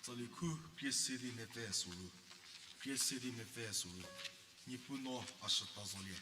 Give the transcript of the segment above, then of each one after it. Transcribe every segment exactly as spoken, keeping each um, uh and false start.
Tsali khu krie se di mepfü soru, krie se di mepfü soru, Niepuu no a shüta zolie.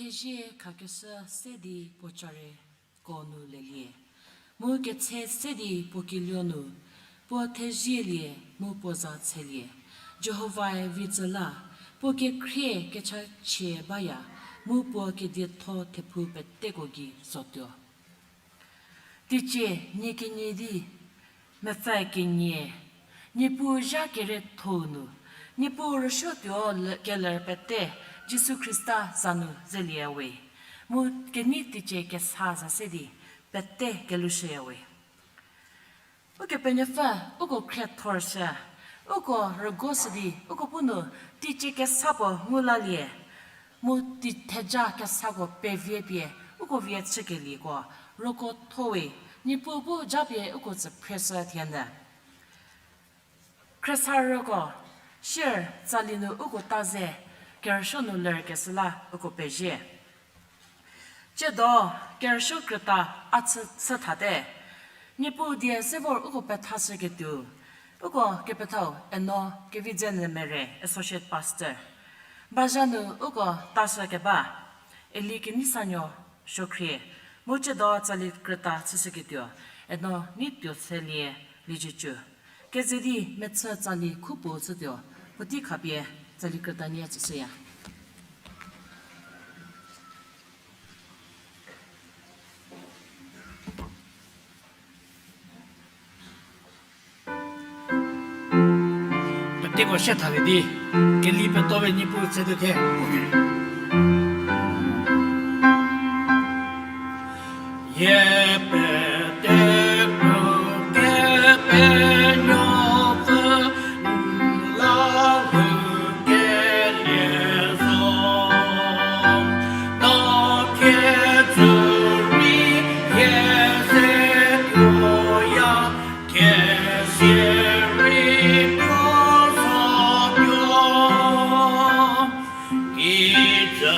Thezie khakeshü se di puo careko nu lelie, mu ketse se di puo kiluo nu, puo thezielie mu puo za tshelie. Jihovae vi tsü la, puo kekhrie kechachie baya, mu puo kedietho thephu peteko gei zotuo. Teicie nie kenie di, mepfü kenie, Niepuu zha kerietho-u nu, Niepuu rüsuotuo le-, keler pete, Jisu Khrista za nu zelie we, mu kenei teicie kesa za se di, pete kelushüya we. Ukepenuopfü, uko khriethorshü, uko rügoshü di, uko bu nu, teicie kesa puo ngu lalie, mu tei theja kesako pevie pie, uko vie chükelieko, roko tho we, Niepuu bu japie uko tsü phreshü thienyü. Khriesarüko, sier tsali nu uko ta ze, kerüsuo nu lerkeshü la uko pezie. Tsiedo, kerüsuo krüta a chü, chü thate. Niepuu die se vor uko pethashüketuo. Uko kepethau Eno Kevidzenyü Mere, Associate Pastor. Bazha nu uko tashü keba, Eli Keneisanuo Suokhrie, mu tsiedo tsali krüta chüshüketuo, Eno Neituoselie Liezietsu. Keze di mechü tsali khupuo chütuo, puotei khapie tsali krüta nie tsüshüya. Peteko sie thalie di, keli petoe Niepuu tsütuo khe. Ye pete puo Kepenuopfü n la lhoukelie zo, no thiedzü rei hie se tuoya, kesia rei puo zotuo. Kijü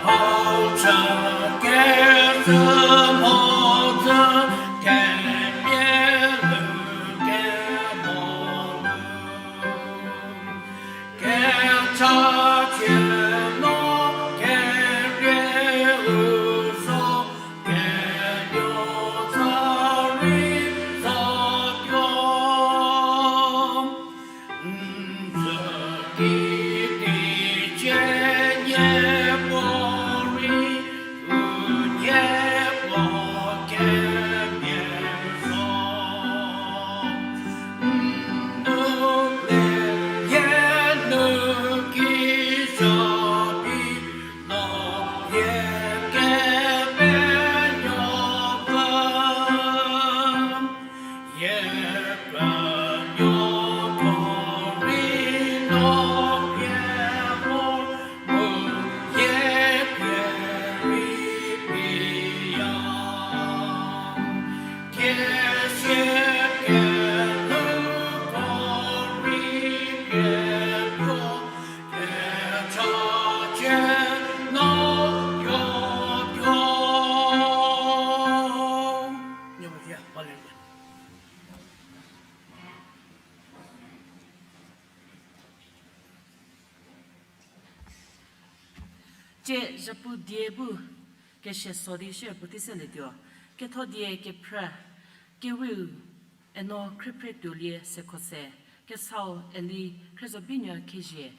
hau chü kecü mhodzü kemia lhou kemo nu, kechachie no kerie u zo, kenuo tsa rei zotuo. N zü ki teicie nie puorei, u nie puo kemia zo. N nu le hie nu ki zha pi, no hie Kepenuopfü. Hie krünuoko rei no hie vor, mu hie pie rei piya. Kesia kelhouko rei pie tuo, kechachie no yotuo. Tsie zhapu die bu kesia so di share puotei selietuo. Ketho die kephrü, kewiu Eno Khriephretuolie Sekhose, kesau Eli Khriezobinuo Khezhie.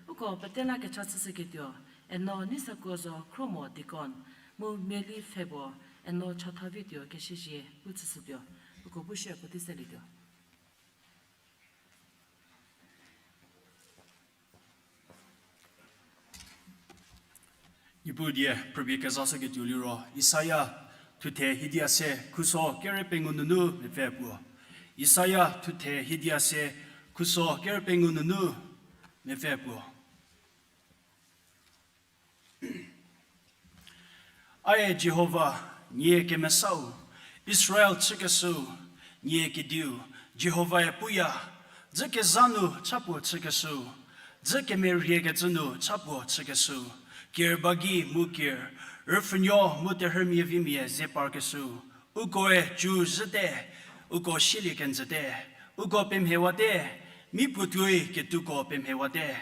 Uko pete la kecha chüshüketuo, Eno Neisakuozo Khromo deacon, mu miali pfhe puo Eno Chathavituo Kesiezie pu chüshütuo. Uko bu share puotei selietuo. Niepuu die phrüpie kezashüketuo liro, Isaia thuthe hiedia se khuso kere pengou nunu mepfü puo. Isaia thuthe hiedia se khuso kere pengou nunu mepfü puo. Ae Jihova, nie kemesau, Israel chükeshüu, nie kediu, Jihovae puya, dzü kezha nu cha puo chükeshüu, dzü kemeriekecü nu cha puo chükeshüu, ker bagi mu ker, rüpfhünuo mu terhümia vimia ze parkeshüu, ukoe cü zhüte, uko sielie kenjüte, uko pemhewate, mi puotuoi ketuoko pemhewate.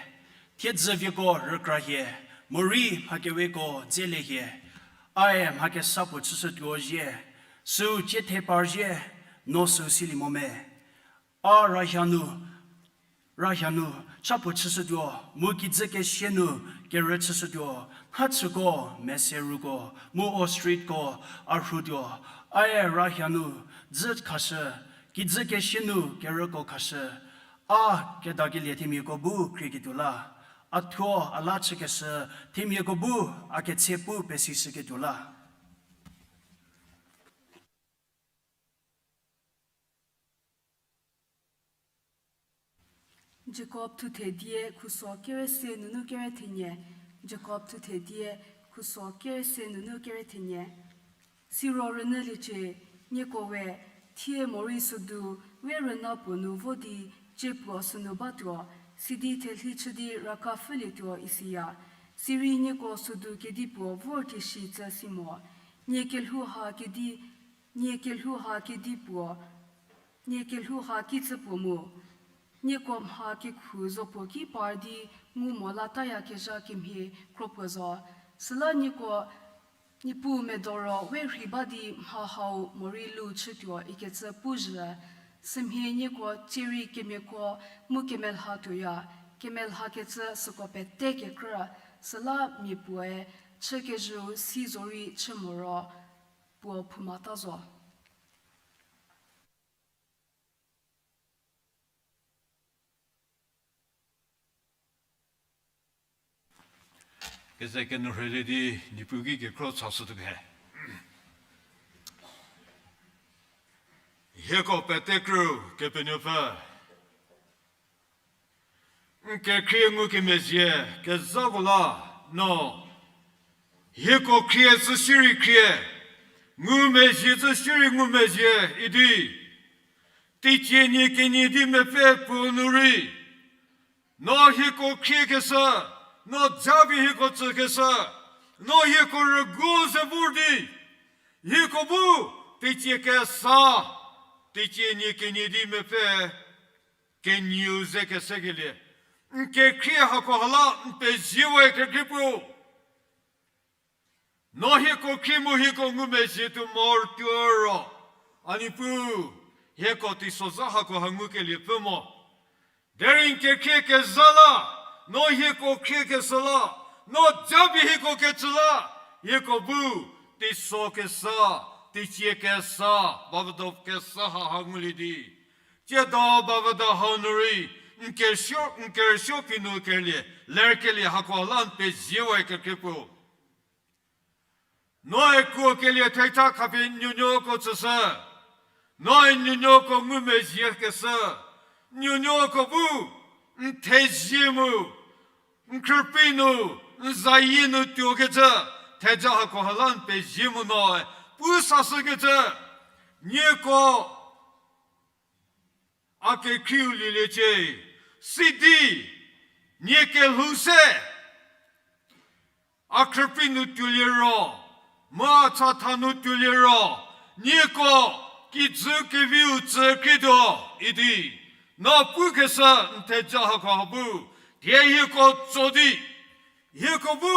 Thiedzü vieko rükrahie, Morei mha keweko dzelie hie, ae mha kesa puo chüshütuo zhie, süu cie the par zhie, no süu silie mo me. A rahanu, rahanu, cha puo chüshütuo, mu kijü kesie nu kerü chüshütuo, mhachüko, meseruko, mu ostrich ko, a rhutuo, ae rahanu, dzü khashü, kijü kesie nu kerüko khashü, a kedakelie themiako bu krieketuo la, a thuo a la chükeshü, themiako bu a ketse pu pesishüketuo la. Jakob thuthe die khuso kere se nunu kere thenie, Jakob thuthe die khuso kere se nunu kere thenie. Siro rünyüliecie, nieko we, thie morei sodu, we rüna puo nu vo di, cie puo sünu batuo, sidi thelhi chü di raka pfhülietuo isiya. Sirei nieko sodu kedipuo vor tieshi tsü si mo, nie kelhou ha kedi, nie kelhou ha kedipuo, nie kelhou ha kicü puo mu. Nieko mha kekhu zo puo ki par di ngu mo la tayakezha kemhie kro puo zo. Süla nieko Niepuu medo ro we rhei ba di mha hau morei lu chütuo ikecü pu zhü. Sümhie nieko cierei kemiako mu kemelha tuoya, kemelhakecü süko pete kekrü, süla mia puoe chü kezhüu si zorei chü moro puo phoumata zo. Keze kenou rheilie di Niepuu ki kekhro chashütuo he. Hieko pete krü Kepenuopfü, n kekhrie ngukemezhie kezhako la no, hieko khrie tsü sirei khrie, ngumezhie tsü sirei ngumezhie idi, teicie nie kenie di mepfü puo nu rei, no hieko khriekeshü, no japie hieko tsükeshü, no hieko rügu ze vor di, hieko bu teicie kesa, teicie nie kenie di mepfü kenieu ze kesekelie, n kekhrie hako ha la n pezie we kekhrie puo. No hieko khrie mu hieko ngumezhie tuo morotuo ro, a Niepuu, hieko teisozha hako ha ngukelie pfü mo. Derei n kekhrie kezha la, no hieko khriekeshü la, no japie hieko kecü la, hieko bu teiso kesa, teicie kesa, bavüdo kesa haha ngulie di, tsiedo bavüdo hau nu rei, n kerüsuo, n kerüsuo phi nu kelie, lerkelie hako la n pezie we kekhrie puo. Noe kuokelie theja khapie n nuonuoko tsüshü. Noe n nuonuoko ngumezhiekeshü. N nuonuoko bu n thezie mu, n khrüpie nu, n zayie nu tuokecü theja hako ha la n pezie mu noe pu sashükecü, nieko a kekhrieu lieliecie, sidi nie kelhou se a khrüpie nu tuoliero, mu a chatha nu tuoliero, nieko kijü keviu tsü krietuo idi no pukeshü n theja hako ha bu, thie hieko tso di, hieko bu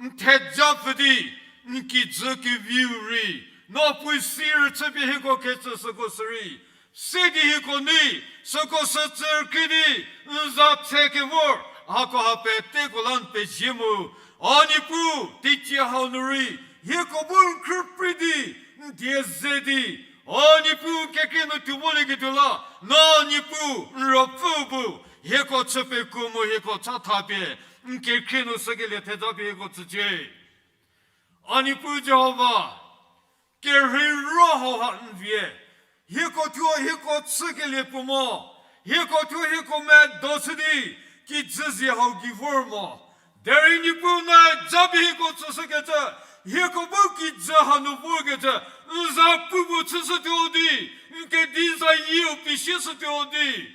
n theja pfü di, n kijü keviu rei no puo si rüchüpie hieko kecü süko sürei, sidi hieko nei süko sü tsü krie di n za tse kevor, hako ha peteko la n pezie mu. A Niepuu, teicie hau nu rei hieko bu n khrüpie di, n die ze di, a Niepuu, n kekhrie nu tuo volieketuo la no Niepuu n Ruopfü bu hieko chü pekuo mu hieko chatha pie n kekhrie nu sükelie theja pie hieko tsücie. A Niepuu Jihova, kerheiro hau ha n vie, hieko thuo hieko chükelie puo mo, hieko thuo hieko medo chü di kijü zie hau gei vor mo. Derei Niepuu, noe japie hieko tsüshükecü, hieko bu kijü hanu vorkecü n za pu bu chüshütuo di, n kedi zayieu pie sieshütuo di,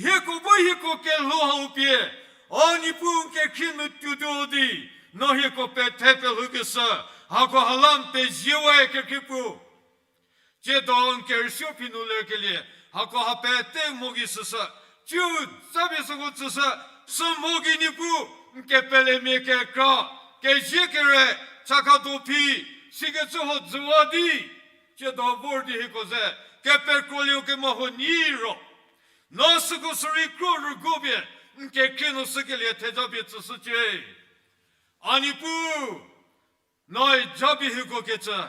hieko bu hieko kelhou hau pie a Niepuu, n kekhrie nu tuotuo di no hieko pethe pelhoukeshü hako ha la n pezie we kekhrie puo. Tsiedo n kerüsuo phi nu lerkelie hako ha pete mo gei süsü, tsiu japie süko tsüshü, sü mo gei Niepuu, N kepelemia kekra, kezie kere, chakha do phi, sikecü ho dzüwa di, tsiedo vor di hieko ze, kepekrolie kemha huo nyi ro. No süko sürei kro rüguo pie, n kekhrie nu sükelie theja pie tsüshücie. A Niepuu, noe japie hieko kecü,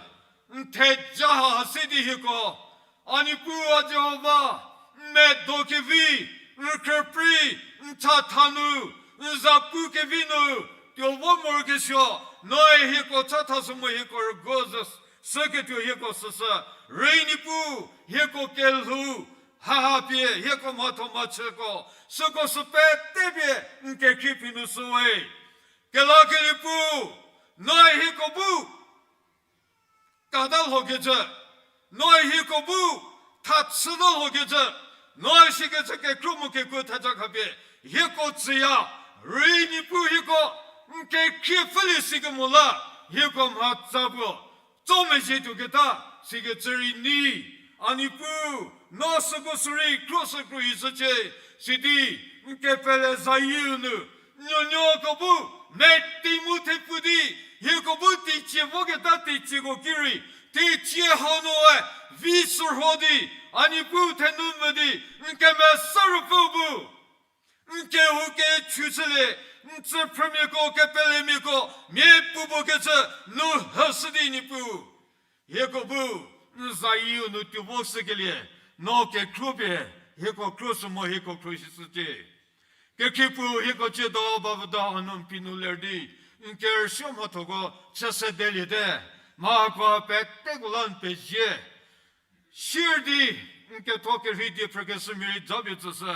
n theja ha hase di hieko, a Niepuu a Jihova, n medo kevi, n rükrüpri, n chatha nu, n zapu kevi nu, tuo vo morokesuo, noe hieko chatha sü mu hieko rüguo zü, süketuo hieko süsü, rei Niepuu, hieko kelhou, haha pie, hieko mhatho mhachüko, süko sü pete pie, n kekhrie phi nu shüwe. Kelakelie Puu, noe hieko bu, kata lhokecü, noe hieko bu, thachüta lhokecü, noe sikecü kekhro mu kekuo theja khapie, hieko tsüya, rei Niepuu hieko, n kekhrie pfhülie sikemo la, hieko mhatsa puo, tso mezhie tuoketa, sikecü rei nyi, a Niepuu, no süko sürei kro sü kro hi shücie, sidi, n kepele zayieu nu, nuonuoko bu, meti mu thepu di, hieko bu teicie voketa teicieko ki rei, teicie hau nu we, vi sürho di, a Niepuu thenu mvü di, n kemesa ruopfüu bu. N kehou kechu chülie, n tsüphrümiako, kepelemiako, mia puopuo kecü, nu hüshü di Niepuu. Hieko bu, n zayieu nu tuo vo shükelie, no kekhro pie, hieko kro sü mo hieko khro hi shücie. Kekhrie Puu hieko tsiedo bavüda hanu n phi nu ler di, n kerüsuo mhathoko chü sedeliete, mha hakoha peteko la n pezie. Sier di, n ketho kerhei die phrükeshümia rei japie tsüshü.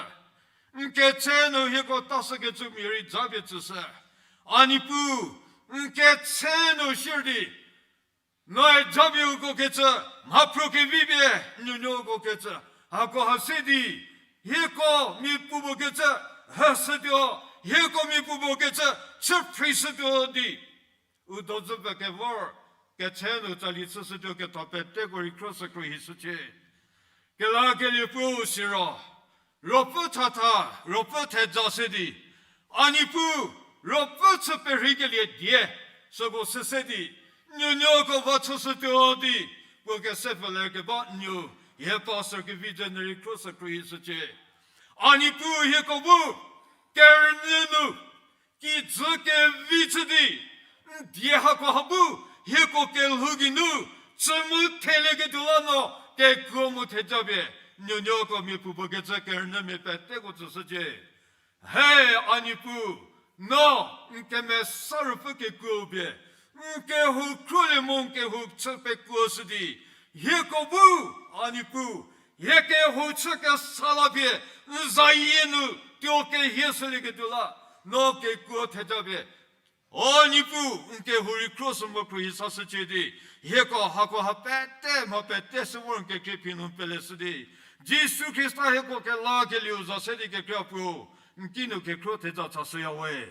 N ketse nu hieko tashükecümia rei japie tsüshü. A Niepuu, n ketse nu sier di, noe japie uko kecü, mhaphruo kevi pie, nuonuoko kecü, hako hase di, hieko mia puopuo kecü, hüshütuo, hieko mia puopuo kecü, chüphrishütuo di. U dozü pekevor, ketse nu tsali chüshütuo ketho peteko rei kro sü kro hi shücie. Kelakelie Puu siro, ruopfü chatha, ruopfü theja se di, a Niepuu, ruopfü chü perheikelie die, süko se se di, nuonuoko va chüshütuo di, puo kese pfhüler keba nuo, hie pastor kevi ze nu rei kro sü kro hi shücie. A Niepuu hieko bu, kerünyü nu, kijü kevi chü di, n die hako ha bu, hieko kelhou geinu, chü mu thelieketuo la no, kekuo mu theja pie, nuonuoko mia puopuo kecü kerünyümia peteko tsüshücie. He, a Niepuu, no, n kemesa ruopfü kekuo pie, n kehou khrolie mu n kehou chü pekuoshü di, hieko bu, a Niepuu, hie kehou chü kesa la pie, n zayie nu tuo kehie shülieketuo la, no kekuo theja pie, o Niepuu, n kehou rei kro sü mo kro hi sashücie di, hieko hako ha pete mha pete sü vor n kekhrie phi nu peleshü di, Jisu Khrista hieko kelakelieu za se di kekra puo, n kinu kekhro theja chashüya we.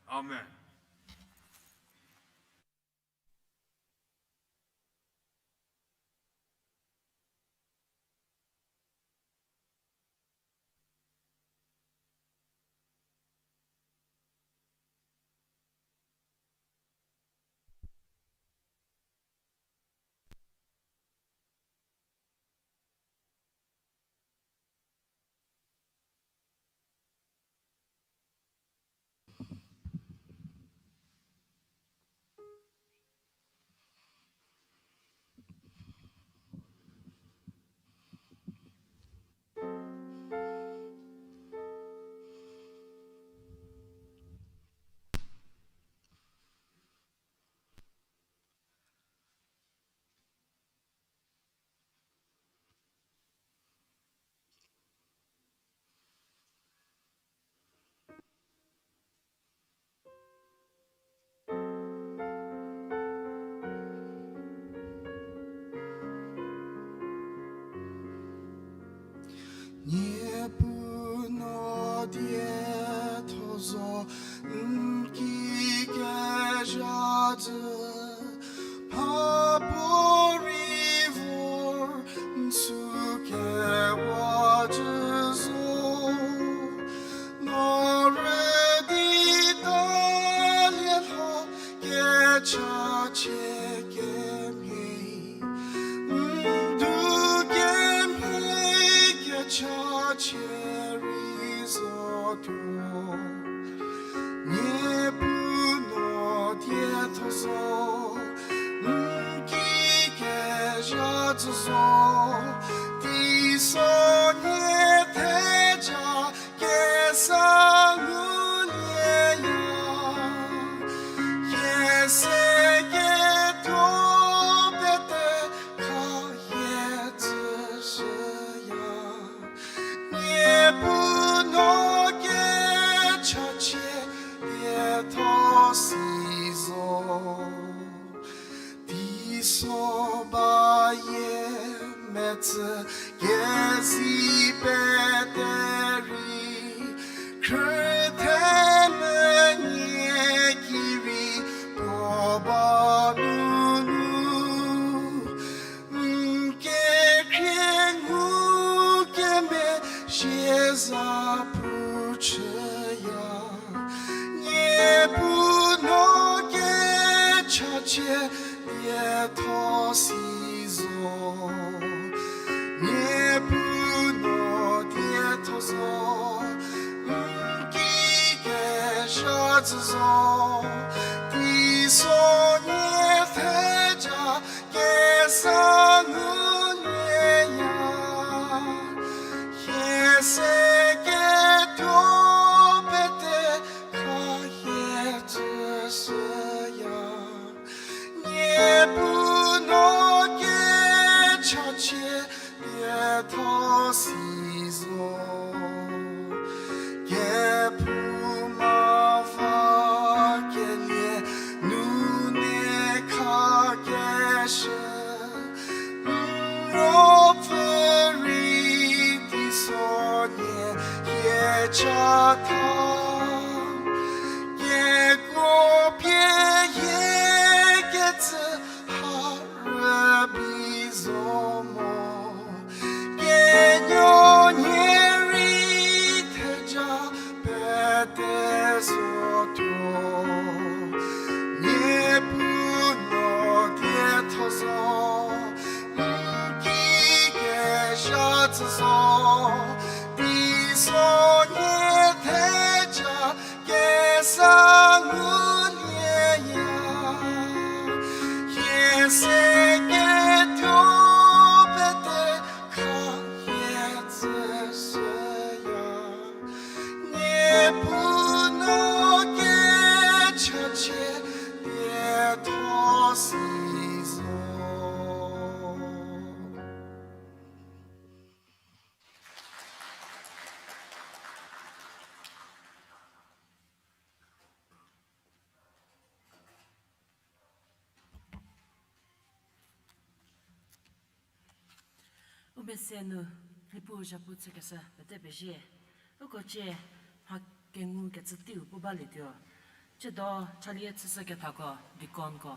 Amen. Tsüzo, teisonhie theja kesa ngulieya, hie se ketuo pete khahie tsüshüya. Niepuu no kechachie lietho si zo. Teiso bayie metsü kezi pete rei, khrüthe menie ki rei puo ba nunu, n kekhrie ngukemezhie za pu chüya. Niepuu no kechachie lietho si zo. Niepuu no dietho zo, n ki kezha tsü zo. Teisonhie theja kesa ngulieya, hie se ketuo pete khahie tsüshüya. Niepuu no kechachie lietho si zo. Kephouma va kelie nu ne khakeshü, n ruopfü rei teisonhie hie chatha. Kekuo pie hie ketsü ha rübei zo mo, kenuonie rei theja pete zotuo. Niepuu no dietho zo, n ki kezha tsü zo. Teisonhie theja kesa ngulieya, hie se ketuo pete khahie tsüshüya. Niepuu no kechachie lietho si zo. U mese nu Niepuu zhapu chükeshü pete pezie. Uko cie mha kengu kecü teiu pu balietuo. Tsiedo chalie chüshü kethako, deaconko.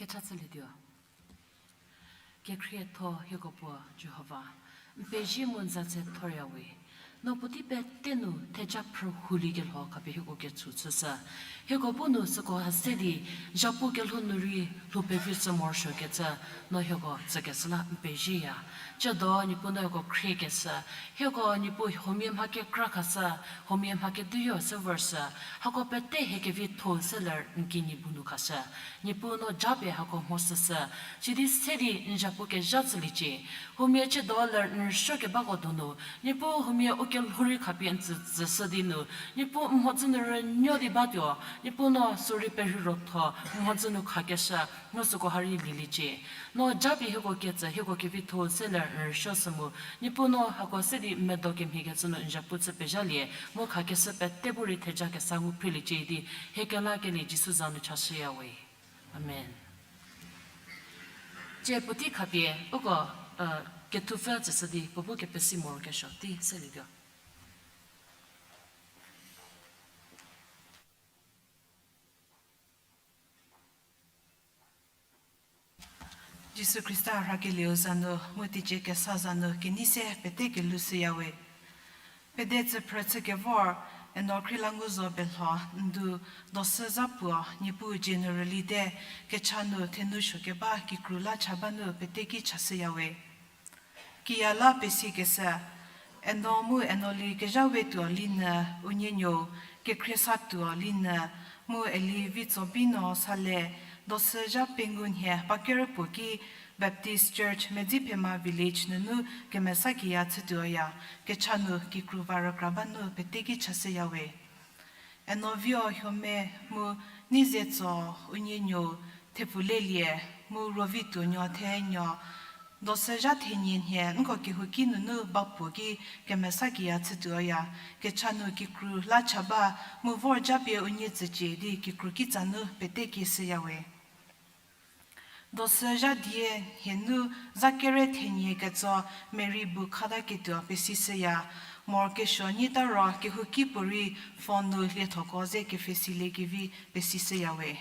Kecha chülietuo. Kekhrietho hieko puo Jihova, n pezie mu n za tse thorya we. No puotei pete nu theja phrü huliekelho khapie hieko ketshu chüshü. Hieko bu nu süko ha se di, zhapu kelhou nu rei lhou pevi sü morosuokecü, no hieko tsükeshü la n pezieya. Tsiedo Niepuu no hieko khriekeshü, hieko Niepuu huomia mha kekra khashü, huomia mha keduyo se vorshü, hako pete hie kevitho-u se ler n kinyi bu nu khashü. Niepuu no japie hako mhoshüshü, sidi se di n zhapu kezha chüliecie. Huomia tsiedo ler n rüsuokebako donu, Niepuu huomia u kelhou rei khapie n tsü tsüshü di nu, Niepuu n mhodzü nu rünuo di batuo, Niepuu no sürei perhei rotho, n mhodzü nu khakeshü, no süko ha rei lieliecie. No japie hieko ketsü, hieko kevitho-u se ler n rüsuoshü mu, Niepuu no hako se di medo kemhiekecü nu n zhapu chü pezhalie, mu khakeshü pete bu rei theja kesa ngu phreiliecie di, hie kelakelie Jisu za nu chashüya we. Amen. Tsie puotei khapie, uko, e, kethupfü tsüshü di, puo bu kepesi morokesuo tei selietuo. Jisu Khrista rhakelieu za nu, mu teicie kesa za nu, kenei se pete kelou shüya we. Pede tsüphrü chükevor, eno Khrielangouzo Belho, ndu, dosü zha puo, Niepuu dzie nu rülite, kecha nu thenu suokeba kikru la cha ba nu pete ki chashüya we. Kiya la pesikeshü, eno mu eno li kezha we tuo linyü, unie nuou, kekhrie sa tuo linyü, mu eli Vitsobino Sale, dosü zha pengou nhie ba kerü puo ki Baptist Church Medziphema Village nunu kemesa kiya chütuoya, kecha nu kikru va rükra ba nu pete ki chashüya we. Eno Vio Huome mu Neizetso unie nuou Thepfulelie mu Ruovituonuo Thenuo, dosü zha thenie nhie nko kehouki nunu ba puo ki kemesa kiya chütuoya, kecha nu kikru la cha ba mu vor japie unie tsücie di kikru kitsa nu pete kieshüya we. Dosü zha die nhie nu za kere thenie ketso Mary bu khataketuo pesishüya, morokesuo nyi ta ro kehouki puorei phone nu liethoko ze kepfhesilie kevi pesishüya we.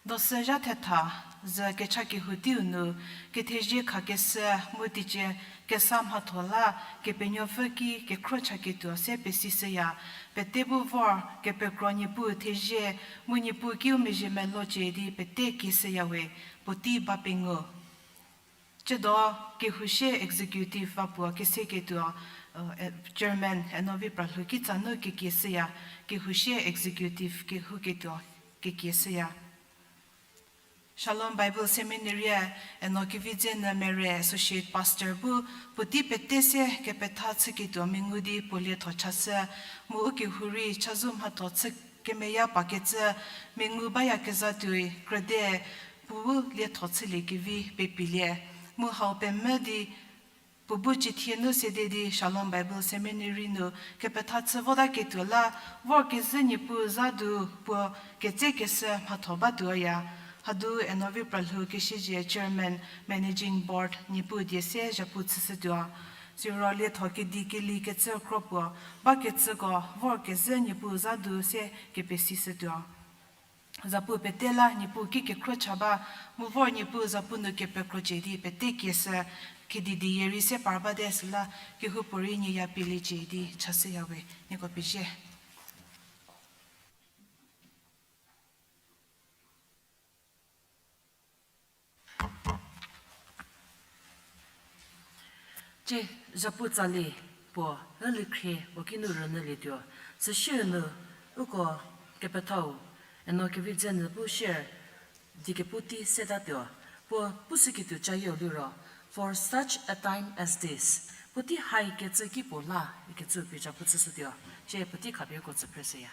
Dosü zha thetha, zü kecha kehou teiu nu, kethezie khakeshü mu teicie kesa mhatho la Kepenuopfü ki kekhro chaketuo se pesishüya, pete bu vor kepekro Niepuu thezie, mu Niepuu kiu mezhie melocie di pete kieshüya we, puotei ba pengou. Tsiedo kehoushie executive va puo keseketuo, chairman Enovi Pralhou kitsa nu kekieshüya, kehoushie executive kehouketuo kekieshüya. Shalom Bible Seminary-e Eno Kevidze Nyümere associate pastor bu puotei pete se kepetha chüketuo mengu di puo lietho chashü, mu ukehou rei chazou mhatho chü kemeya pakecü mengu bayakezha tuoi krüde puo bu lietho chülie kevi pepilie, mu hau pemvü di puo bu cithie nu sede di Shalom Bible Seminary nu kepetha chü votaketuo la, vorkezhü Niepuu za du puo ketsekeshü mhatho batuoya. Hadu Enovi Pralhou kesiezhie chairman, managing board Niepuu die se zhapu chüshütuo. Siro lietho kedi keli kecü kro puo, ba kecüko vor kezhü Niepuu za du se kepesishütuo. Zapu pete la Niepuu ki kekhro cha ba, mu vor Niepuu zapu nu kepekrocie di pete kieshü, khedi di yie rei se par bate süla kehoupuorei nie ya pieliecie di chashüya we, nieko pezie. Cie, zapu tsali puo, üli khrie puo kinu rünyülietuo. Süsie nu, uko kepethau, Eno Kevidze nu bu share, di kepu tei setatuo. Puo pushüketuo cayieu liro, For such a time as this. Puotei hai kecü ki puo la, ikecü pie ca pu chüshütuo. Cie puotei khapie uko tsü phreshüya.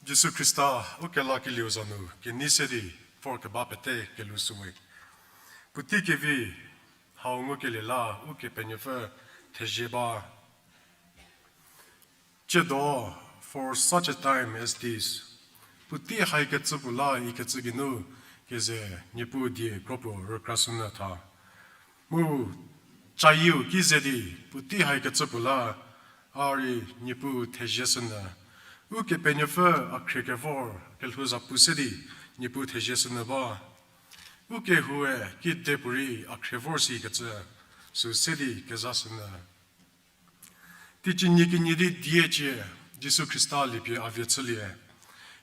Jisu Khrista ukelakelieu za nu kenei se di vorkeba pete kelhou shüwe. Puotei kevi hau ngukelie la Ukepenuopfü thezie ba. Tsiedo, for such a time as this, puotei haikecü puo la ikecü geinu keze Niepuu die kro puo rükrashünyü tha. Mu cayieu ki ze di puotei haikecü puo la a rei Niepuu thezie shünyü. Ukepenuopfü a khrie kevor kelhou zapu se di Niepuu thezie shünyü ba. Ukehoue kidepuorei a khrie vor sikecü sü se di kezashünyü. Teicie nie kenie di die cie, Jisu Khrista liepie a vie chülie.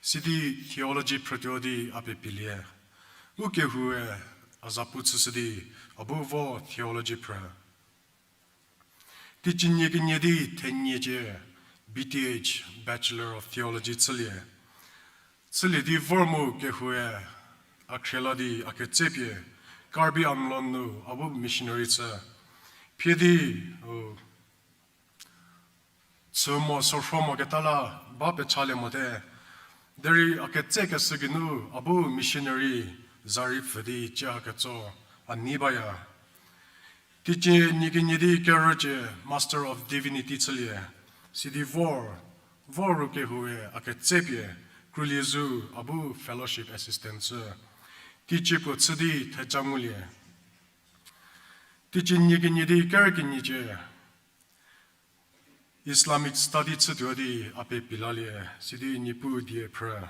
Sidi theology phrütuo di a pepilie. Ukehoue a zapu chüshü di a bu vo theology phrü. Teicie nie kenie di thenie cie, B Th, Bachelor of Theology chülie. Chülie di vor mu kehoue a khrie la di a ketsepie Karbi Anglong nu a bu missionary chü. Phie di, u, chü mo sorho moketa la ba pechalie mote. Derei a ketsekeshü geinu a bu missionary za rei pfü di cie haketso a nei baya. Teicie nie kenie di kerü cie, Master of Divinity chülie. Sidi vor, vor ru kehoue a ketsepie Kruliezu a bu fellowship assistant chü. Teicie puo chü di theja ngulie. Teicie nie kenie di kerü kenie cie, Islamic study chütuo di a pepi lalie, sidi Niepuu die phrü.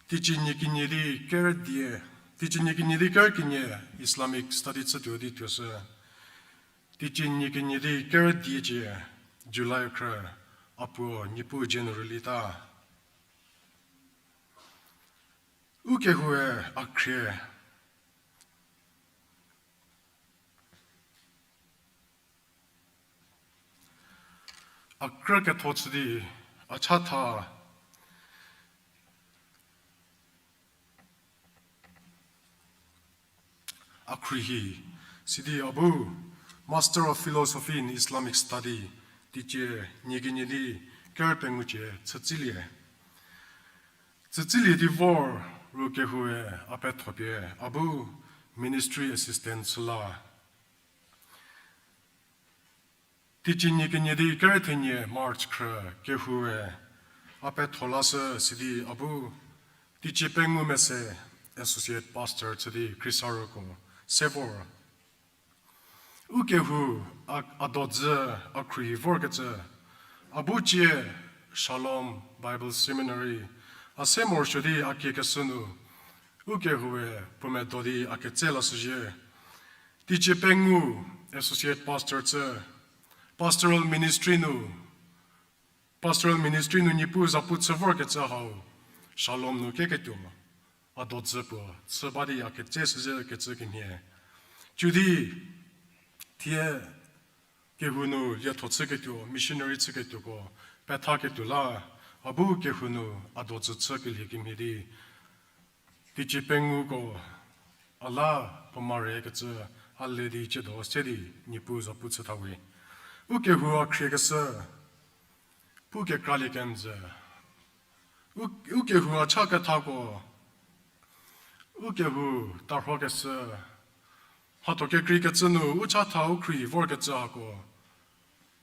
Teicie nie kenie di kerü die, teicie nie kenie di kerü kenie Islamic study chütuo di tuoshü. Teicie nie kenie di kerü die cie, July khrü, a puo Niepuu generally ta. Ukehoue a khrie a krü ketho chü di a chatha a khruohi, sidi a bu Master of Philosophy in Islamic Study, teicie nie kenie di kerü pengou cie chütsilie. Chütsilie di vor ru kehoue a pethopie a bu ministry assistant chü la. Teicie nie kenie di kerü thenie March khrü kehoue a petho lashü sidi a bu teicie pengou mese associate pastor chü di khriesarüko se vor. Ukehou a, a dodzü a khruohi vorkecü, a bu cie Shalom Bible Seminary a se morosuo di a kiekeshü nu, ukehoue puo medo di a ketse lashüzhie. Teicie pengou associate pastor chü, pastoral ministry nu, pastoral ministry nu Niepuu zapu chü vorkecü hau, Shalom nu keketuo, a dodzü puo chü ba di a ketse shüzhie kecü kemhie. Cü di, thie kehou nu lietho chüketuo, missionary chüketuoko pethaketuo la, a bu kehou nu a dodzü chü kelie kemhie di, teicie penguko a la puo mare kecü a le di ciedo se di Niepuu zapu chü thawe. Ukehou a khriekeshü, pu kekralie kenjü. U, ukehou a cha kethako, ukehou tarhokeshü, mhatho kekreikecü nu u chatha u khruohi vorkecü hako,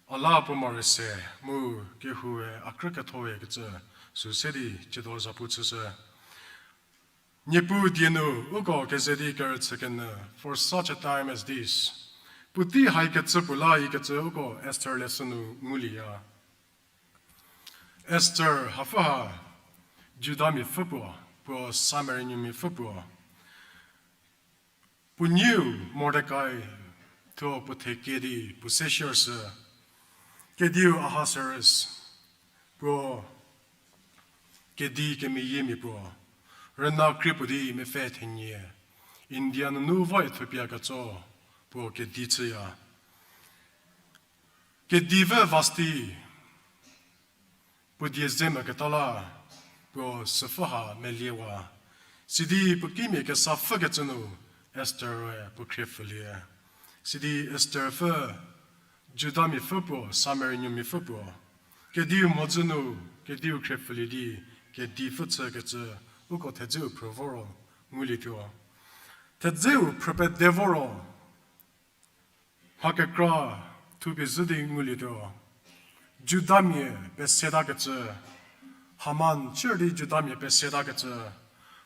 a la puo mare se, mu kehoue a krü kethoe kecü, sü se di ciedo zapu chüshü. Niepuu die nu uko keze di kerüchü kenyü, for such a time as this. Puotei haikecü puo la ikecü uko Esther leshü nu ngulieya. Esther hapfü ha, Judamiapfü puo, puo Samariamiapfü puo. Puo neiu Mordekai thuo puo the kie di puo se shiershü, kediu Ahasuerus, puo kedi kemeyiemia puo, rüna krie puo di mepfü thenie, India nunu vo Ethiopia ketso puo kedi chüya. Kedi pfü Vashti, puo die ze meketa la, puo süpfü ha meliewa. Sidi puo kimia kesa pfükecü nu Esther-e puo khriepfülie. Sidi Esther pfü, Judamiapfü puo, Samariamiapfü puo, kediu mhodzü nu, kediu khriepfülie di, kedi pfü chükecü, uko thedzeu phrü voro ngulietuo. Thedzeu phrü pede voro, mha kekra thupie zhü di ngulietuo. Judamia pesetakecü, Haman chür di Judamia pesetakecü,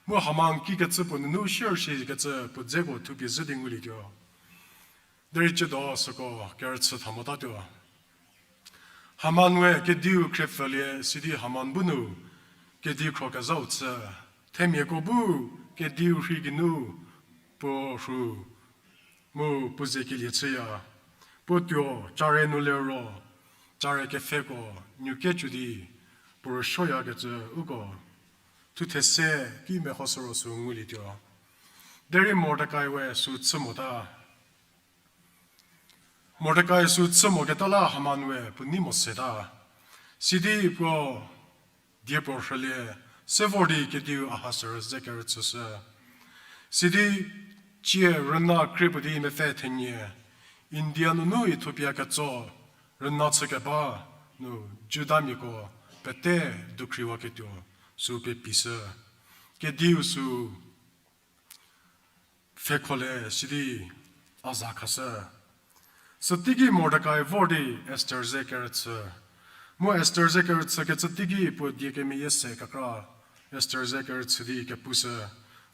mu Haman kikecü puo nunu shiershikecü puo dzeko thupie zhü di ngulietuo. Derei ciedo süko kerüchü tha motatuo. Haman we kediu khriepfülie sidi Haman bu nu kedi khrokezhau chü, themiako bu kediu rhi geinu puo rhu mu puo ze kelie chüya. Puo tuo care nu liro, care kepfheko nuokecü di puo rüsuoyakecü uko thuthe se ki mehoshü ro sü ngulietuo. Derei Mordekai we sü chü mota. Mordekai sü chü moketa la Haman we puo nei mo seta. Sidi puo diepuo rhülie, se vor di kediu Ahasuerus ze kerüchüshü. Sidi cie rüna krie puo di mepfü thenie, India nunu Ethiopia ketso rüna chükeba nu Judamiako pete dukhriwaketuo sü pepieshü. Kediu sü pfhekholie sidi a za khashü. Süteiki Mordekai vor di Esther ze kerüchü. Mu Esther ze kerüchükecü teiki puo die kemeyie se kekra Esther ze kerüchü di kepushü.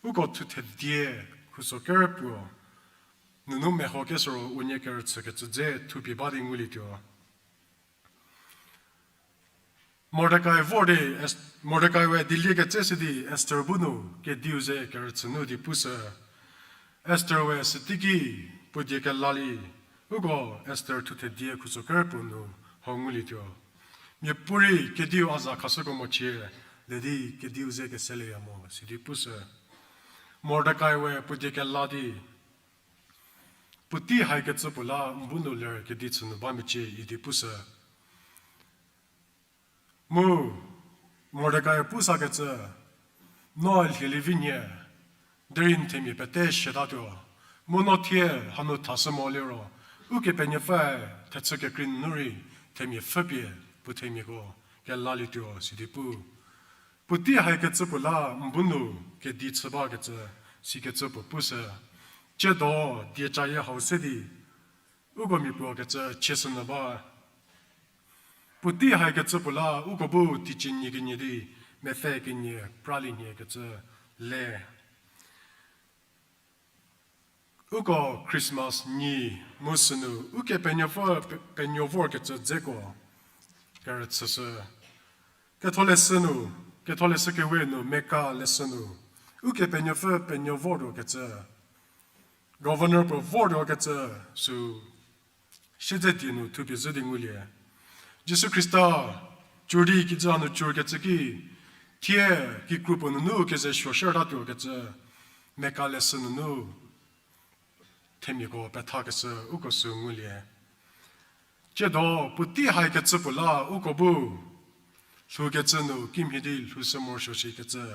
Uko thuthe die khuso kerpuo nunu mehokeshü ro unie kerüchükecü dze thupie ba di ngulietuo. Mordekai vor di, Es-, Mordekai we dieliekecü si di Esther bu nu kediu ze kerüchü nu di pushü. Esther we süteiki puo die kela li, uko Esther thuthe die khuso kerpuo nu hau ngulietuo. Miapuorei kediu a za khashüko mochie, ledi kediu ze keselieya mo sidi pushü. Mordekai we puo die kela di, puotei haikecü puo la n bu nu ler kedi chü nu ba mecie idi pushü. Mu Mordekai pusakecü, no lhielie vi nhie, derei n themia pete siatatuo. Mu no thie hanu thashü mo liro, Ukepenuopfü thechü kekrei nunu rei themia pfhüpie puo themiako kelalietuo sidi pu. Puotei haikecü puo la n bu nu kedi chü bakecü, sikecü puo pushü. Tsiedo diecayie hau se di uko mia puo kecü chieshünyü ba. Puotei haikecü puo la uko bu teicie nie kenie di mepfü kenie pralie nhie kecü le. Uko Christmas nyi mu sünu Ukepenuopfü pe-, penuo vorkecü dzeko kerüchüshü. Ketholeshü nu, Ketholeshü kewe nu Meka leshü nu, Ukepenuopfü penuo vortuokecü, governor puo vortuokecü sü siedze die nu thupie zhü di ngulie. Jisu Khrista cur di kijü hanu cur kecü ki, thie kikru puo nunu keze suo shürtatuokecü, Meka leshü nunu themiako pethakeshü uko sü ngulie. Tsiedo puotei haikecü puo la uko bu lhoukecü nu kimhie di lhoushü morosuo shikecü,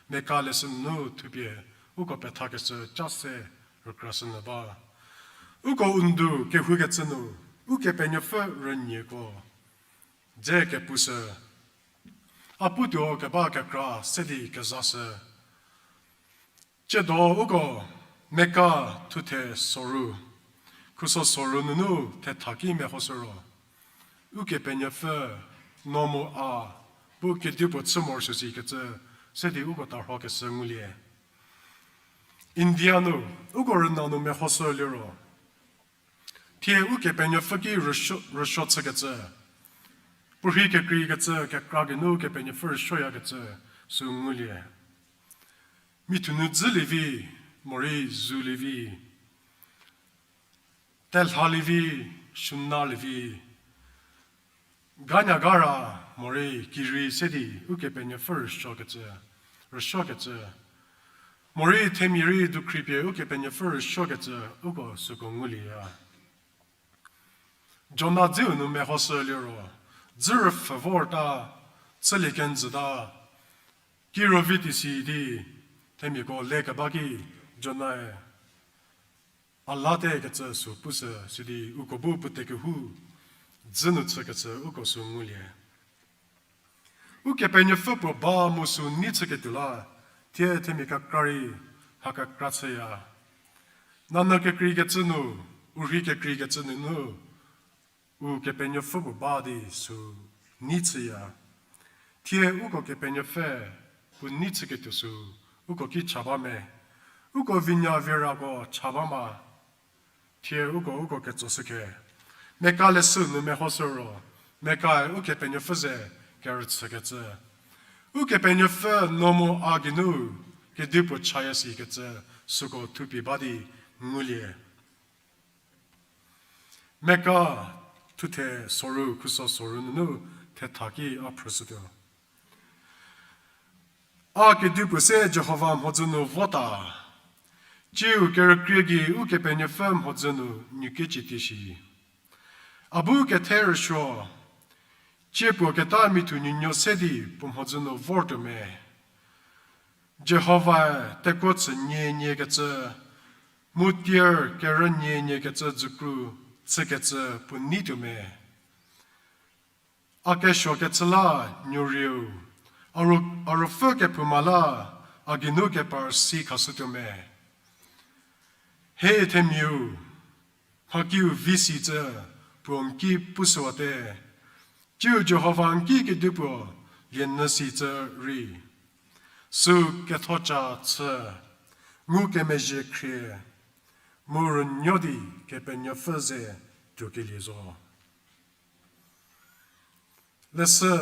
Meka leshü nunu thupie uko pethakeshü ca se rükrashünyü ba. Uko u ndu kehoukecü nu Ukepenuopfü rünyieko dze kepushü. A putuo keba kekra se di kezashü. Tsiedo uko Meka thuthe soru, khuso soru nunu thetha ki mehoshü ro, Ukepenuopfü no mu a bu kedipuo chü morosuo shikecü se di uko tarhokeshü ngulie. India nu uko rüna nu mehoshü liro, thie Ukepenuopfü ki rüsuo, rüsuo chükecü, puorhi kekreikecü kekra geinu Ukepenuopfü rüsuoyakecü sü ngulie. Mithu nu dzülie vi, morei zulie vi, telhalie vi, suonalie vi, ganyagara morei kirei se di Ukepenuopfü rüsuokecü, rüsuokecü, morei themia rei dukhripie Ukepenuopfü rüsuokecü uko süko ngulieya. Jona dzeu nu mehoshü liro, dzü rüpfhü vorta, chülie kenjüta, kiro vi tei si di, themiako lekeba ki Jonae a latekecü sü pushü sidi uko bu puote kehou dzü nu chükecü uko sü ngulie. Ukepenuopfü puo ba mu sü nei chüketuo la, thie themia kekra rei mha kekra chüya. Nanyü kekreikecü nu, u rhei kekreikecü nunu, Ukepenuopfü puo ba di sü nei chüya. Thie uko Kepenuopfü puo nei chüketuo sü uko ki cha ba me. Uko vinya virako cha ba ma. Thie uko, uko ketso shükhe. Meka leshü nu mehoshü ro, Mekae Ukepenuopfü ze kerüchükecü, Ukepenuopfü no mu a geinu kedipuo chaya sikecü, süko thupie ba di ngulie. Meka thuthe soru, khuso soru nunu thetha ki a phrüshütuo. A kedipuo se Jihova mhodzü nu vota, tsiu kerükrie gei Ukepenuopfü mhodzü nu nuokiecie tieshi. A bu kethe rüsuo, tsie puo keta mithu nuonuo se di puo mhodzü nu vortuo me. Jihovae tekuo chü nieniekecü, mu tier kerü nieniekecü dzükru chükecü puo neituo me. A kesuokecü la nuorieu, a ruo-, a ruopfü kephouma la a geinu kepar si khashütuo me. He themiau, mhakiu vi sicü puo n ki pushüwate, tsiu Jihova n ki kedipuo lienyü sicü rei. Sü kethoca chü, ngukemezhie khrie, mu rünuo di Kepenuopfü ze tuokelie zo. Leshü,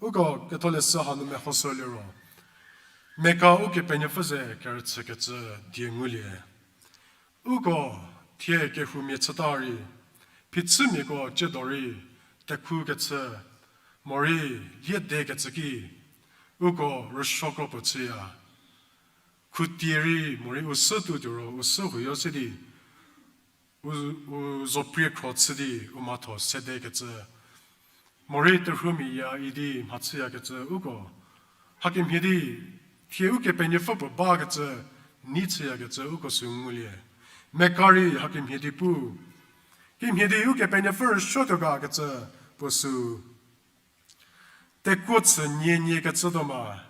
uko ketholeshü hanu mehoshü liro, Meka Ukepenuopfü ze kerüchükecü die ngulie. Uko thie kehoumia chüta rei, phichümiako tsiedo rei, tekhukecü, morei liedekecü ki, uko rüsuokro puo chüya. Khutie rei morei u sü tuo tuoro u sü huoyo se di, u, u zoprie khro chü di u mhatho sedekecü, morei terhuomia idi mhachüyakecü uko, hakemhie di, thie Ukepenuopfü puo bakecü, nei chüyakecü uko sü ngulie. Meka rei hakemhie di pu, kimhie di Ukepenuopfü rüsuotuo gakecü puo sü tekuo chü nieniekecü tuo ma,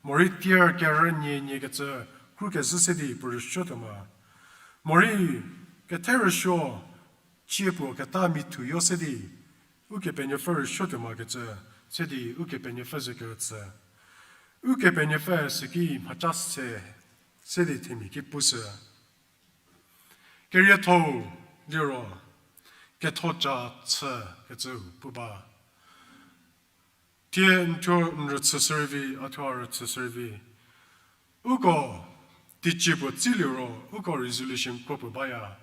morei tier kerü nieniekecü krukezhü se di puo rüsuotuo ma, morei kethe rüsuo, tsie puo keta mithuyo se di Ukepenuopfü rüsuotuo makecü, se di Ukepenuopfü ze kerüchü. Ukepenuopfü süki mhaca se, se di themia ki pushü. Kerietho-u liro, kethoca chükecüu pu ba. Thie n thuo n rüchüshü rei vi, a thuo a rüchüshü rei vi. Uko teicie puo tsiliro, uko resolution kro puo baya.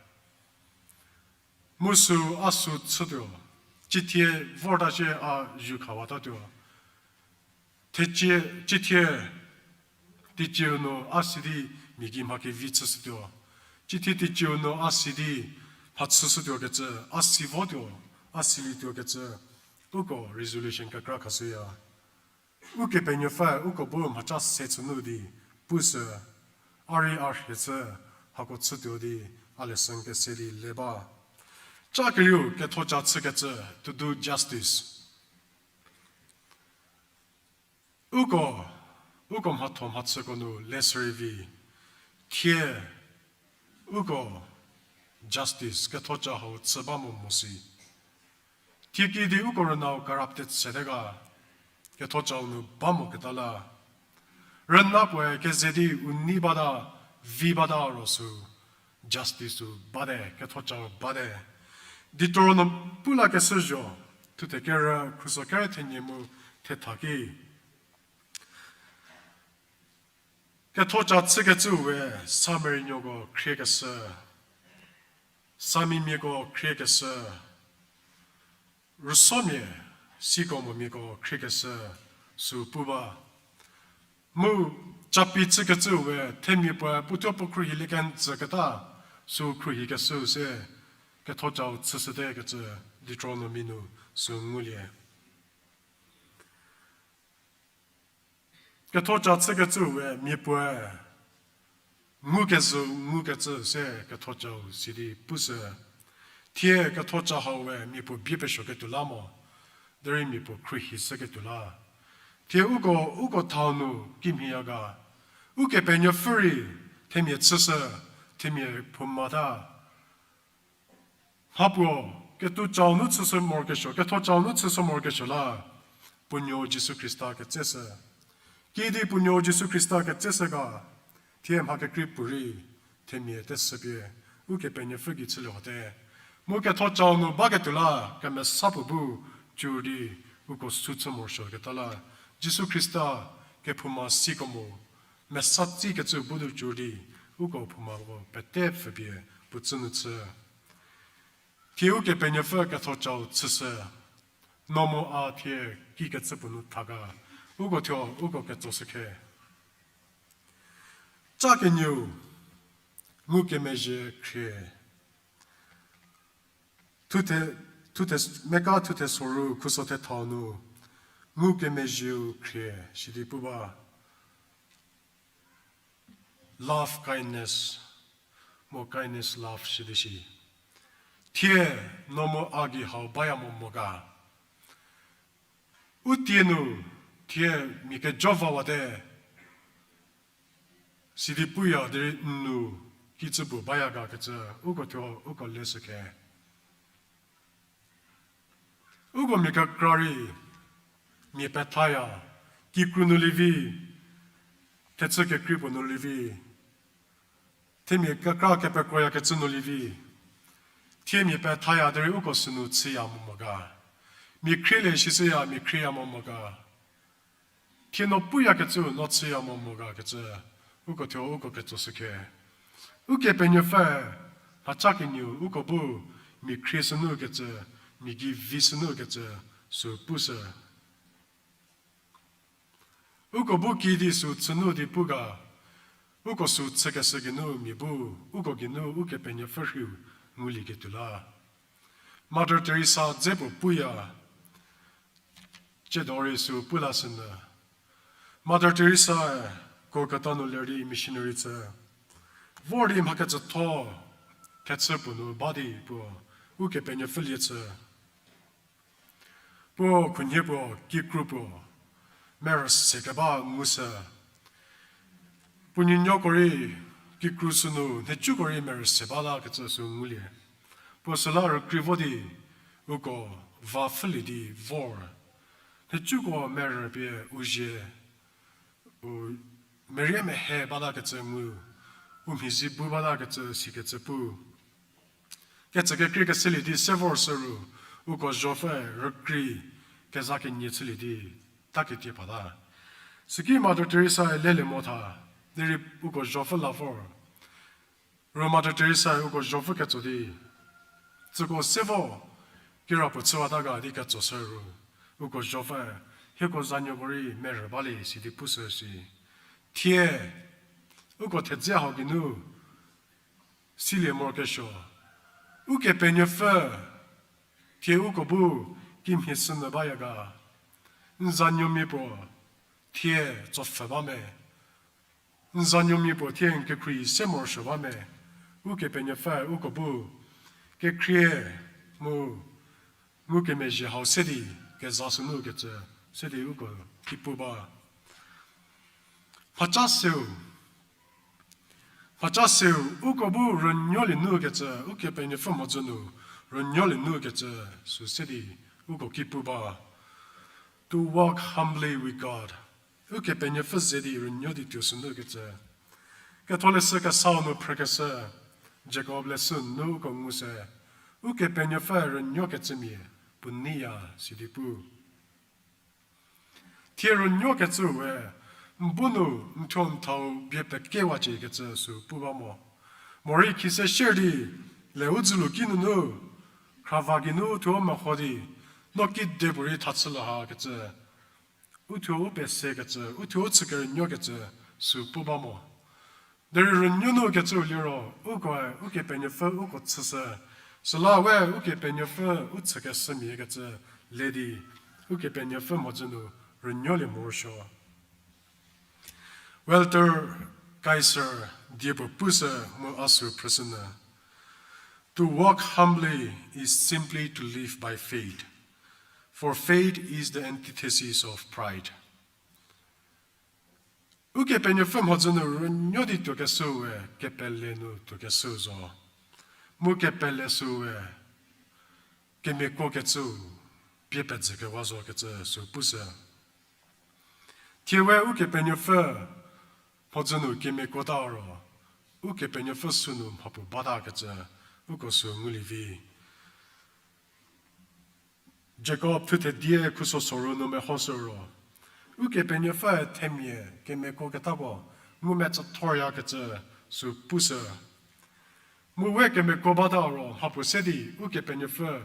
Mu sü a sü chütuo, cithie vorta sie a zhü khawatatuo. Thecie, cithie teicieu nu a si di mia gei mha kevi chüshütuo. Cithie teicieu nu a si di mha chüshütuokecü, a si votuo, a silietuokecü, uko resolution kekra khashüya. Ukepenuopfü uko bu mhaca se chü nu di pushü, a rei a rhie chü, hako chütuo di a lesson kese di le ba. Ca kerieu kethoca chükecü, to do justice. Uko, uko mhatho mhachüko nu le sü rei vi, thie uko justice kethoca hau chü ba mo mo si. Thie kidi uko rünau corrupted sete ga, kethocau nu ba moketa la. Rüna puoe keze di u nei bata, vi bata ro sü, justice-u bate, kethocau bate. Deuteronomy pu lakeshü zho, thuthe kerü, khuso kerü thenie mu thetha ki. Kethoca chükecüu we samarinuoko khriekeshü, samimiako khriekeshü, rüsomia, siko momiako khriekeshü, sü pu ba. Mu capi chükecüu we themia puoe puothuo puo khruohi le kenjüketa, sü khruohikeshüu se kethocau chüshüte kecü Deuteronomy nu sü ngulie. Kethoca chükecüu we mia puoe ngukezhü ngukecü se kethocau sidi pushü. Thie kethoca hau we mia puo bie pesuoketuo la mo, derei mia puo khruohi shüketuo la. Thie uko, uko thau nu kimhieya ga. Ukepenuopfü rei themia chüshü, themia phoumata. Mhapuo, ketuo chau nu chüshü morokesuo, ketho chau nu chüshü morokesuo la, puo nuo Jisu Khrista ketseshü. Kidi puo nuo Jisu Khrista ketseshü ga, thie mha kekrei puorei, themia teshüpie, Ukepenuopfü gei chülie hote. Mu ketho chau nu baketuo la, kemesa puo bu, cü di, uko sü chü morosuoketa la, Jisu Khrista, kephouma siko mo, mesa tsikecü bu nu cü di, uko phoumako pete pfüpie, puo tsü nu chü. Thie Ukepenuopfü ketho chau chüshü, no mu a thie kikecü puo nu tha ga, uko thuo, uko ketsoshü khe. Ca kenieu, ngukemezhie khrie. Thuthe, thuthe, Meka thuthe soru khuso thethau nu, ngukemezhieu khrie, sidi pu ba. Love kindness, mu kindness love sidi shi. Thie, no mu a gei hau baya mo mo ga. U tie nu, thie mia kejo vawate, sidi puya derei n nu, kicü puo baya ga kecü, uko thuo, uko leshü khe. Uko mia kekra rei, mia pethaya, kikru nu lievi, thechü kekrei puo nu lievi, themia kekra kepekroyakecü nu lievi, thie mia pethaya derei uko sünu chüya mo mo ga. Mia khrielie shishüya, mia khrieya mo mo ga. Thie no puyakecü, no chüya mo mo ga kecü, uko thuo uko ketsoshü khe. Ukepenuopfü, mhaca kenieu uko bu, mia khrie sünu kecü, mia gei vi sünu kecü, sü pushü. Uko bu kidi sü chünu di pu ga, uko sü chükeshü geinu mia bu, uko geinu Ukepenuopfü rhiu ngulieketuo la. Mother Teresa dze puo puya, tsiedo rei sü pu la sünyü. Mother Teresa Kolkata nu ler di missionary chü. Vor di mha kecütho, thechü puo nu ba di puo, Ukepenuopfü lie chü. Puo khunhie puo, kikru puo, merü se keba ngushü. Puo nuonuoko rei, kikru sünu, nhicuko rei merü se ba la kecü sü ngulie. Puo süla rükrei vo di, uko va pfhülie di vor. Nhicuko merü pie u zie, u merie mehe ba la kecü ngu, u mhizi bu ba la kecü sikecü pu. Kecü kekreikeshülie di se vor süru, uko zopfü rükrei keza kenie chülie di, taketie pa la. Süki Mother Teresa lelie mo tha, derei uko zopfü la vor. Ro Mother Teresa uko zopfü ketso di, tsüko se vo, kirapuo chüwata ga di ketso süru, uko zopfü, hieko zanuoko rei merü balie sidi pushü shi. Thie, uko thedze hau geinu, silie morokesuo. Ukepenuopfü, thie uko bu kimhie sünyü baya ga. N zanuomia puo, thie tsopfhü ba me. N zanuomia puo thie n kekhrie se morosuo ba me. Ukepenuopfü uko bu, kekhrie mu, ngukemezhie hau se di, keza sünu kecü, se di uko ki pu ba. Mhaca seu, mhaca seu, uko bu rünuolie nu kecü, Ukepenuopfü mhodzü nu, rünuolie nu kecü, sü se di, uko ki pu ba. To walk humbly with God. Ukepenuopfü ze di rünuo di tuo sünu kecü. Ketholeshü Kesau nu phrükeshü, Jakob leshü nu uko ngu se, Ukepenuopfü rünuokecümia, puo neiya sidi pu. Thie rünuokecü we, n bu nu n thuo n thau bie pekewacie kecü sü pu ba mo. Morei khise shier di, le u dzülu ki nunu, khrava geinu u thuo meho di, no kidepuorei thachü la ha kecü, u thuo u pese kecü, u thuo u chü kerünuokecü, sü pu ba mo. Derei rünuo nu kecüu liro, ukoe, Ukepenuopfü uko chüshü, süla we Ukepenuopfü u chükeshümia kecü, le di, Ukepenuopfü mhodzü nu rünuolie morosuo. Walter Kaiser die puo pushü mu a sü phrüshünyü. To walk humbly is simply to live by faith, for faith is the antithesis of pride. Ukepenuopfü mhodzü nu rünuo di tuokeshüu we kepele nu tuokeshüu zo. Mu kepele süu we kemiako kecüu pie pezhü kewa zo kecü süu pushü. Thie we Ukepenuopfü mhodzü nu kemiako ta ro, Ukepenuopfü sünu mhapuo bata kecü uko süu ngulie vi. Jakob thuthe die khuso soru nu mehoshü ro, Ukepenuopfüe themia kemiako ketako ngumetsüthorya kecü süu pushü. Mu we kemiako bata ro mhapuo se di Ukepenuopfü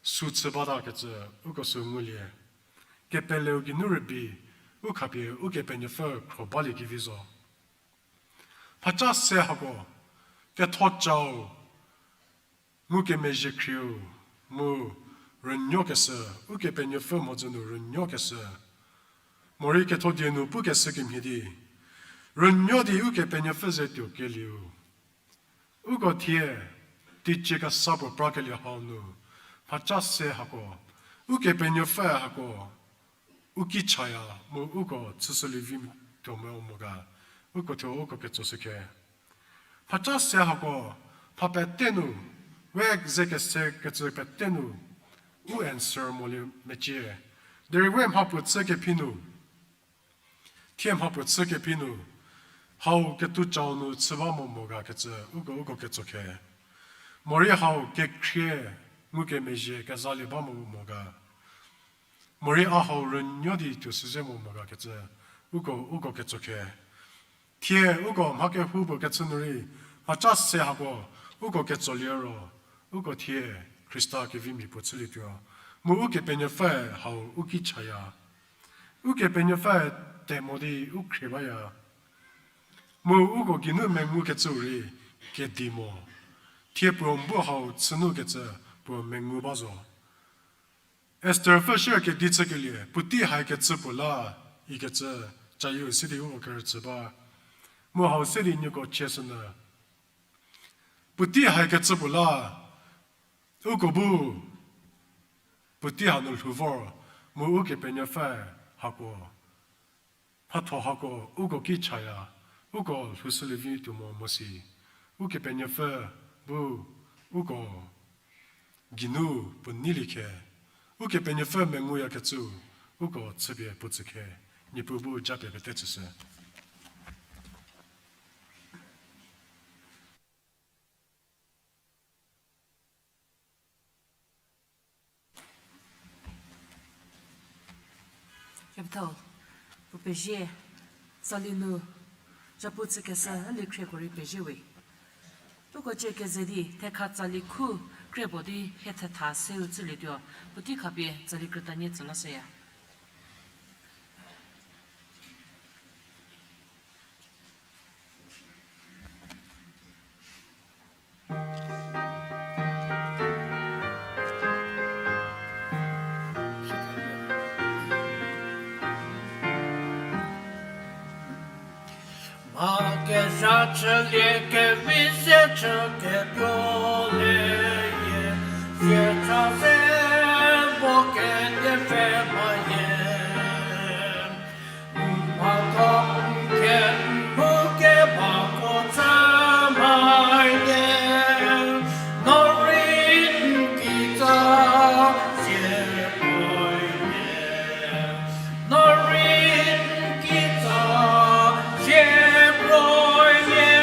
süu chü bata kecü uko süu ngulie. Kepeleu geinu rübei, u khapie Ukepenuopfü khro balie kevi zo. Mhaca se hako, kethocau, ngukemezhie khrieu, mu rünuokeshü, Ukepenuopfü mhodzü nu rünuokeshü. Morei ketho die nu pukeshü kemhie di, rünuo di Ukepenuopfü ze tuo kelieu. Uko thie, teicie kesa puo prakelie hau nu, mhaca se hako, Ukepenuopfü hako, u ki chaya mu uko chüshülie vi tuo mo mo ga, uko thuo uko ketsoshü khe. Mhaca se hako, mha pete nu, we ze kese kecü pete nu, u answer molie mecie. Derei we mhapuo chü kephi nu, thie mhapuo chü kephi nu, hau ketucau nu chü ba mo mo ga kecü, uko uko ketso khe. Morei hau kekhrie, ngukemezhie kezalie ba mo mo ga. Morei a hau rünuo di tuo süze mo mo ga kecü, uko uko ketso khe. Thie uko mha kehoupuo kechü nu rei, mhaca se hako, uko ketsolie ro, uko thie Khrista kevimia puo chülietuo. Mu Ukepenuopfüe hau u ki chaya. Ukepenuopfü te mo di u khrie baya. Mu uko geinu mengu kecüu rei kedi mo. Thie puo bu hau chünu kecü puo mengu ba zo. Esther pfü shie kedi chükelie, puotei hai kecü puo la, ikecü, cayieu se di uko kerüchü ba. Mu hau se di nieko chie sünyü. Puotei hai kecü puo la, uko bu, puotei hanu lhou vor, mu Ukepenuopfü hako, mhatho hako, uko ki chaya, uko lhoushülie vi tuo mo mo si, Ukepenuopfü bu, uko geinu puo neilie khe, Ukepenuopfü menguyakecü, uko chüpie puo tsü khe, Niepuu bu japie pete tsüshü. Kepethau, puo pezie, tsali nu, zhapu chükeshü, a likhrieko rei pezie we. Uko cie keze di, thekha tsali khu, kre puo di, hie thetha seu chülietuo, puotei khapie tsali krütanie tsü lashüya. Mha kezha chülie kevi se chü ketuo leyie, siecha se vo kediepfü mayie. Mhatho n kemhu kebako chü mayie, no rei n kitsa sie polie. No rei n kitsa sie polie.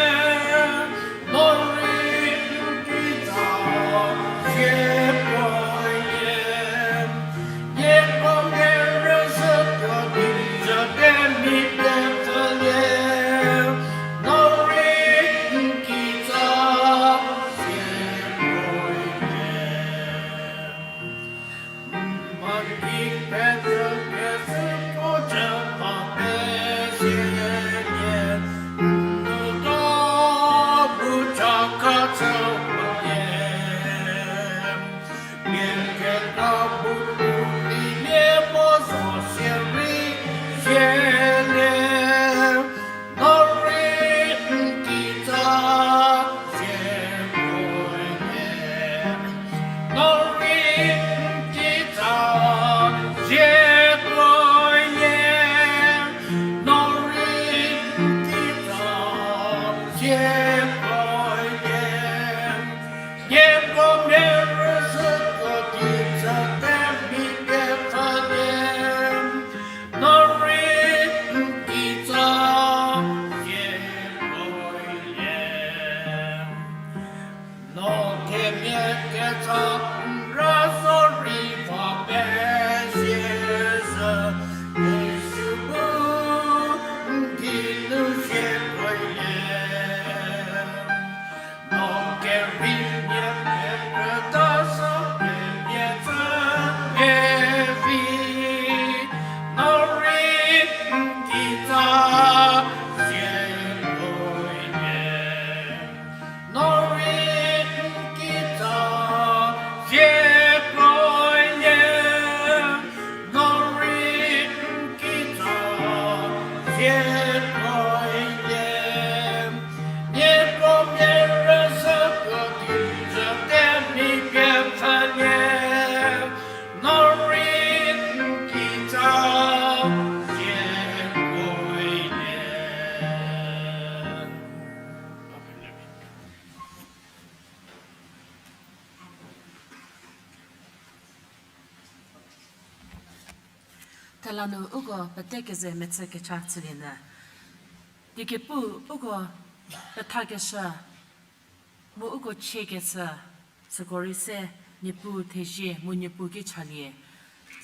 No rei n kitsa sie polie. Nieko kerüzhü tuo di zhü pemi pie pfülie. No rei n kitsa sie polie. Mha ki pezhü kezhü ko jü mha pezie nie, n nuo bu cha kha chü mha nie. Mia keta bu pulie mo zo sie rei sie nie. No rei n kitsa sie polie. No rei n kitsa sie Thela nu uko pete keze mechü kecha chülienyü. Tiekepu uko pethakeshü, mu uko chiekeshü, süko rei se Niepuu thezie mu Niepuu ki chalie.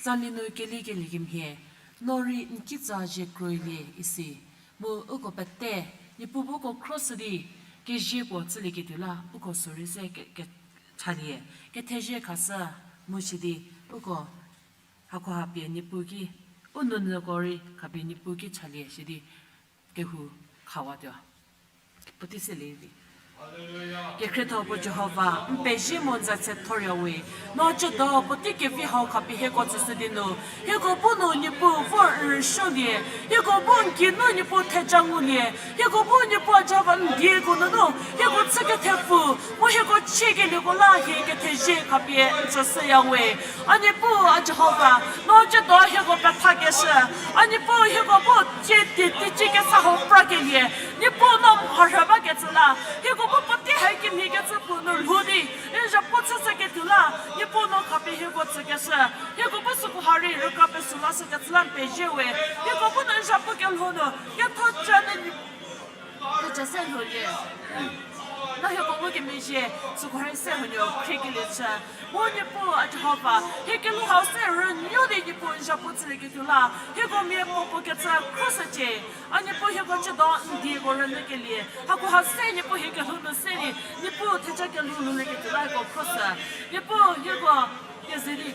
Tsali nu keliekelie kemhie, no rei n kitsa zhie kroilie isi. Mu uko pete, Niepuu bu uko khroshü di, kezie puo chülieketuo la, uko sürei se ke, ke, chalie, kethezie khashü, mu sidi, uko hakoha pie Niepuu ki, u nounyüko rei khapie Niepuu ki chalie sidi, kehou khawatuo. Puotei selie vi. Kekhrietho puo Jihova, n pezie mu n za tse thorya we. No ciedo puotei kevi hau khapie hieko tsüshü di nu, hieko bu nu Niepuu vor n rüsuolie, hieko bu n geinu Niepuu theja ngulie, hieko bu Niepuu a Jihova n dieko nunu hieko chü kethepfu, mu hieko chiekelieko la hie kethezie khapie n tsüshüya we. A Niepuu a Jihova, no ciedo hieko pethakeshü, a Niepuu hieko bu tie di teicie kesa hau prakelie, Niepuu no mharhü bakecü la, hieko bu puotei hai kemhiekecü puo nu lhou di, n zhapu chüshüketuo la, Niepuu no khapie hieko tsükeshü, hieko bu süko ha rei rükra pesü lashükecü la n pezie we, hieko bu nu n zhapu kelhou nu, ketho ca nu Puo ca se lhoulie. No hieko ngukemezhie, süko rei se huonuo khriekelie chü. Mu Niepuu a Jihova, hie kelhou hau se rünuo di Niepuu n zhapu chülieketuo la, hieko mia puo puo kecü khroshücie. A Niepuu hieko ciedo n dieko rünyükelie, hakoha se Niepuu hie kelhou nu se di, Niepuu theja kelhou lhoulieketuo la hieko khroshü. Niepuu hieko keze di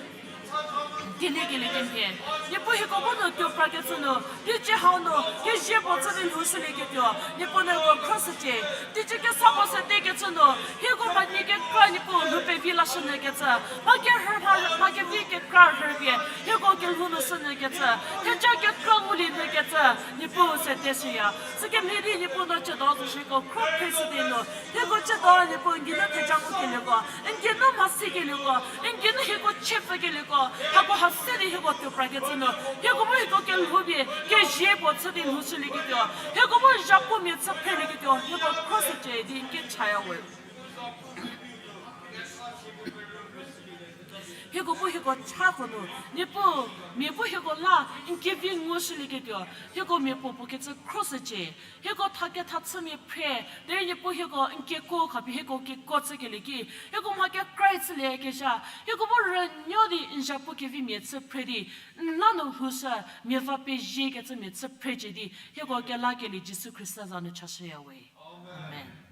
keliekelie kemhie. Niepuu hieko bu nu tuo prakecü nu, teicie hau nu, kezie puo chü di lhoushülieketuo, Niepuu no hieko khroshücie. Teicie kesa puo se tekecü nu, hieko mha nie kekra Niepuu lhou pevi lashünyükecü, mha kerhü mha, mha kevi kekra rhüpie, hieko kelhou nu shünyükecü, theja kekra ngulienyükecü, Niepuu se teshüya. Sükemhie di Niepuu no ciedo zo shiko khro pheshü di nu, hieko ciedo Niepuu n geinu theja ngukelieko, n geinu mhasikelieko, n geinu hieko chiepfükelieko, hakoha se di hieko tuo prakecü nu, hieko bu hieko kelhou pie, kezie puo chü di lhoushülieketuo, hieko bu zhapumia chü phrelieketuo, hieko khroshücie di n ki chaya we. Hieko bu hieko chako nu, Niepuu, mia bu hieko la n kevi ngushülieketuo, hieko mia puo puo kecü khroshücie. Hieko thakethachümia phre, derei Niepuu hieko n kekuo khapie hieko kekuo chükelie ki, hieko mha kekra chüliekezha, hieko bu rünuo di n zhapu kevimia chü phre di, n la nu lhoushü, mia va peziekecümia chü phrecie di, hieko kelakelie Jisu Khrista za nu chashüya we. Amen.